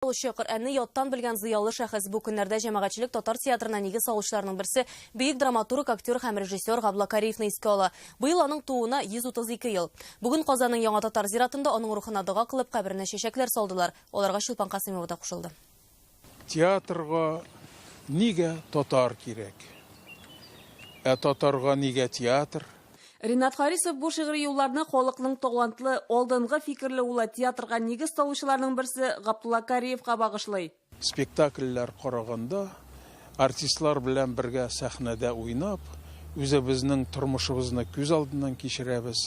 Алучы, Коръәнне яттан белгән зыялы шәхес. Бу көннәрдә җәмәгатьчелек татар театрына нигез салучыларның берсе, бөек драматург, актер һәм режиссер Габдулла Кариевны искә ала. Быел аның тууына 132 ел. Бүген Казанның Яңа татар зиратында аның рухына дога кылып, каберенә чәчәкләр салдылар. Аларга Чулпан Касыймова да кушылды. Театрга нигә татар кирәк? Ә татарга нигә театр? Ринат Харисов бу шигъри юлларны халыкның талантлы, алдынгы фикерле улы, театрга нигез салучыларның берсе Габдулла Кариевка багышлый. Спектакльләр караганда, артистлар белән бергә сәхнәдә уйнап, үзебезнең тормышыбызны күз алдыннан кичерәбез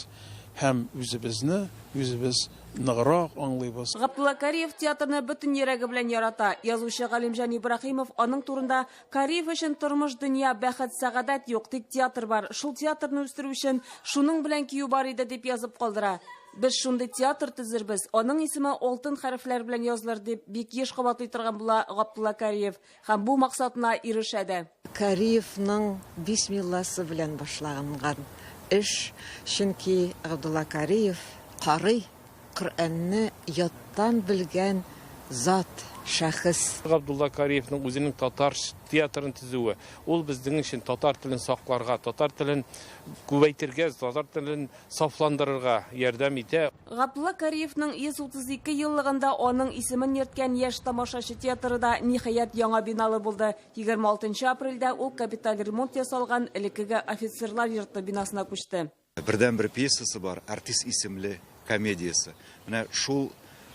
һәм үзебезне үзебез ныграк аңлыйбыз. Габдулла Кариев театрны бөтен йөрәге белән ярата. Язучы Галимҗан Ибраһимов аның турында Кариев өчен тормыш, дөнья, бәхет, сәгадәт юк, тик театр бар. Шул театрны үстерү өчен шуның белән кию бар иде, дип язып калдыра. Без шундый театр төзербез, аның исеме алтын хәрефләр белән язылыр, дип бик еш кабатлый торган була Габдулла Кариев. Һәм бу максатына ирешә дә. Кариевның бисмилласы белән башланган эш, чөнки Габдулла Кариев карый, Коръәнне яттан белгән зат, шәхес. Габдулла Кариевның үзенең татар театрын төзүе, ул безнең өчен татар телен сакларга, татар телен күбәйтергә, татар телен сафландырырга ярдәм итә. Габдулла Кариевның 132 еллыгында аның исемен йөрткән Яшь тамашачы театры да, ниһаять, яңа биналы булды. 26 нчы апрельдә ул капиталь ремонт ясалган элеккеге Офицерлар йорты бинасына күчте. Бердәнбер пьесасы бар, Артист исемле комедиясе. Менә шул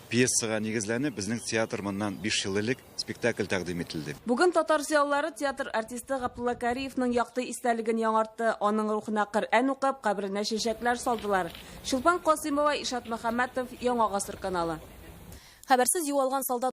пьесага нигезләнеп, безнең театр моннан биш ел элек спектакль тәкъдим ителде. Бүген татар зыялылары театр артисты Габдулла Кариевның якты истәлеген яңартты, аның рухына Коръән укып, каберенә чәчәкләр салдылар. Чулпан Касыймова, Илшат Мөхәммәтов, Яңа гасыр каналы. Хәбәрсез югалган солдат.